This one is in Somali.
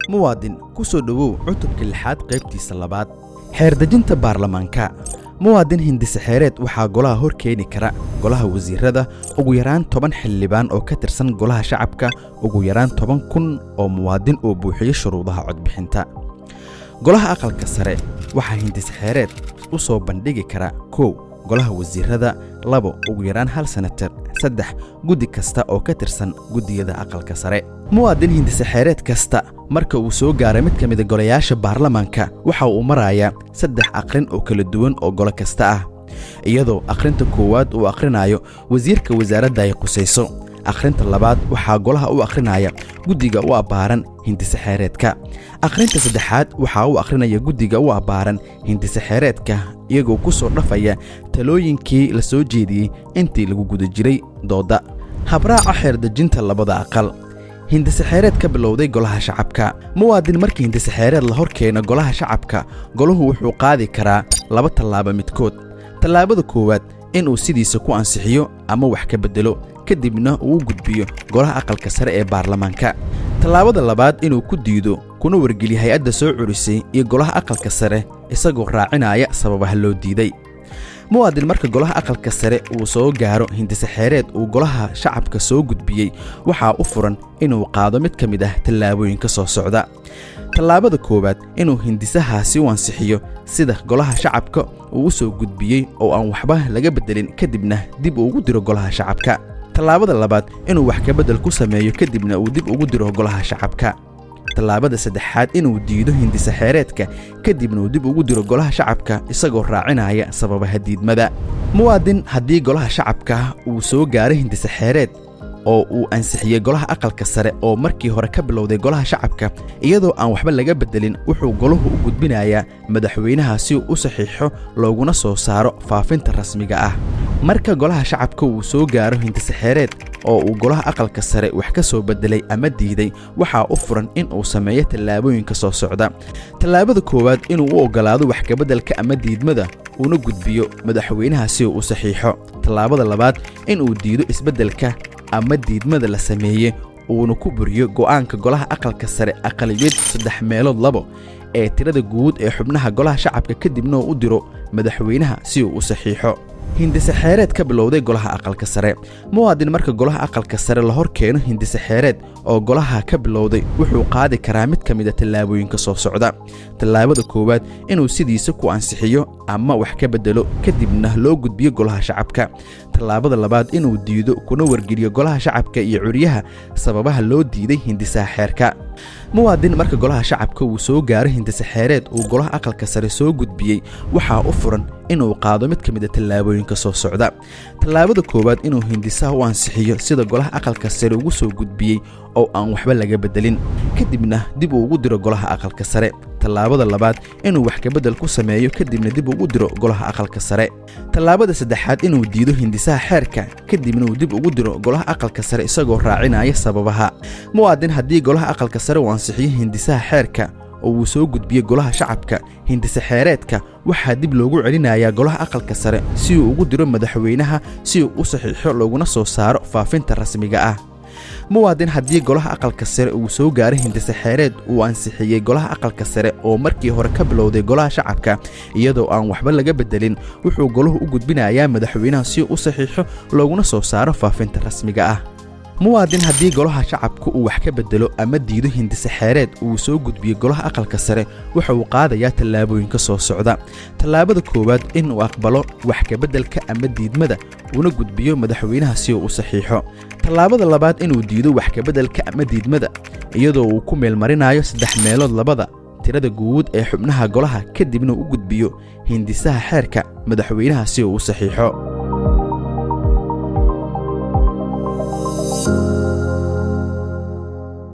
Muwaadin, ku soo dhowow cutubka lixaad, qaybtiisa labaad, xeerdejinta baarlamaanka. Muwaadin, hindise xeereed waxaa golaha hor keeni kara golaha wasiirada, ugu yaraan 10 xildhibaan oo ka tirsan golaha shacabka, ugu yaraan 10,000 oo muwaadin oo buuxiyo shuruudaha codbixinta. Golaha aqalka sare waxaa hindise xeereed u soo bandhigi kara: 1, golaha wasiirada; 2, ugu yaraan hal senatar; 3, guddi kasta oo ka tirsan guddiyada aqalka sare. Muwaadin, hindise xeereed kasta marka uu soo gaaro mid ka mida golayaasha baarlamaanka, waxa uu marayaa saddex aqrin oo kala duwan oo golo kasta ah, iyadoo akhrinta koowaad uu akhrinayo wasiirka wasaaradda ay qusayso. Akhrinta labaad waxaa golaha u akhrinaya guddiga u abbaaran hindise xeereedka. Akhrinta saddexaad waxaa u akhrinaya guddiga u abbaaran hindise xeereedka, iyagoo ku soo dhafaya talooyinkii la soo jeediyey intii lagu guda jiray doodda. Habraaca xeerdejinta labada aqal. Hindise xeereed ka bilowday golaha shacabka. Muwaadin, markii hindise xeereed la hor keeno golaha shacabka, golahu wuxuu qaadi karaa laba tallaabo midkood. Tallaabada koowaad, inuu sidiisa ku ansixiyo ama wax ka beddelo, kadibna uu u gudbiyo golaha aqalka sare ee baarlamaanka. Tallaabada labaad, inuu ku diido kuna wargeliyo hay-adda soo curisay iyo golaha aqalka sare, isagoo raacinaya sababaha loo diiday. Muwaadin, marka golaha aqalka sare uu soo gaaro hindise xeereed uu golaha shacabka soo gudbiyey, waxaa u furan inuu qaado mid ka mid ah tallaabooyinka soo socda. Tallaabada koowaad, inuu hindisahaasi u ansixiyo sida golaha shacabka uu u soo gudbiyey oo aan waxba laga beddelin, kadibna dib uu ugu diro golaha shacabka. Tallaabada labaad, inuu wax kabeddel ku sameeyo, kadibna uu dib ugu diro golaha shacabka. Tallaabada saddexaad, inuu diido hindise xeereedka, kadibna uu dib ugu diro golaha shacabka, isagoo raacinaya sababaha diidmada. Muwaadin, haddii golaha shacabka uu soo gaaro hindise xeereed oo uu ansixiyey golaha aqalka sare oo markii hore ka bilowday golaha shacabka, iyadoo aan waxba laga beddelin, wuxuu golahu u gudbinayaa madaxweynaha si uu u saxiixo looguna soo saaro faafinta rasmiga ah. Marka golaha shacabka uu soo gaaro hindise xeereed oo uu golaha aqalka sare wax ka soo beddelay ama diiday, waxaa u furan in uu sameeyo tallaabooyinka soo socda. Tallaabada koowaad, inuu u oggolaado wax kabeddelka ama diidmada, uuna gudbiyo madaxweynaha si uu u saxiixo. Tallaabada labaad, inuu diido isbeddelka ama diidmada la sameeye, uuna ku buriyo go'aanka golaha aqalka sare aqaliyad saddex meelood labo ee tirada guud ee xubnaha golaha shacabka, kadibna uu u diro madaxweynaha si uu u saxiixo. Hindise xeereed ka bilowday golaha aqalka sare. Muwaadin, marka golaha aqalka sare la hor keeno hindise xeereed oo golaha ka bilowday, wuxuu qaadi karaa mid ka mida tallaabooyinka soo socda. Tallaabada koowaad, inuu sidiisa ku ansixiyo ama wax ka beddelo, kadibna loo gudbiyo golaha shacabka. Tallaabada labaad, inuu diido kuna wargeliyo golaha shacabka iyo curiyaha sababaha loo diiday hindisaha xeerka. Muwaadin, marka golaha shacabka uu soo gaaro hindise xeereed uu golaha aqalka sare soo gudbiyey, waxaa u furan inuu qaado mid ka mid a tallaabooyinka soo socda. Tallaabada koowaad, inuu hindisaha u ansixiyo sida golaha aqalka sare ugu soo gudbiyey oo aan waxba laga beddelin, kadibna dib uu ugu diro golaha aqalka sare. Tallaabada labaad, inuu wax kabeddel ku sameeyo, kadibna dib ugu diro golaha aqalka sare. Tallaabada saddexaad, inuu diido hindisaha xeerka, kadibna uu dib ugu diro golaha aqalka sare, isagoo raacinaya sababaha. Muwaadin, haddii golaha aqalka sare uu ansixiyo hindisaha xeerka oo uu soo gudbiyo golaha shacabka, hindise xeereedka waxaa dib loogu celinayaa golaha aqalka sare si uu ugu diro madaxweynaha si uu u saxiixo looguna soo saaro faafinta rasmiga ah. Muwaadin, haddii golaha aqalka sare uu soo gaaro hindise xeereed uu ansixiyey golaha aqalka sare oo markii hore ka bilowday golaha shacabka, iyadoo aan waxba laga beddelin, wuxuu golahu u gudbinayaa madaxweynaha si uu u saxiixo looguna soo saaro faafinta rasmiga ah. Muwaadin, haddii golaha shacabku uu wax ka beddelo ama diido hindise xeereed uu soo gudbiyo golaha aqalka sare, waxa uu qaadayaa tallaabooyinka soo socda. Tallaabada koowaad, inuu aqbalo wax kabeddelka ama diidmada, una gudbiyo madaxweynaha si uu u saxiixo. Tallaabada labaad, inuu diido wax kabeddelka ama diidmada, iyadoo uu ku meelmarinayo saddex meelood labada tirada guud ee xubnaha golaha, kadibna u gudbiyo hindisaha xeerka madaxweynaha si uu u saxiixo.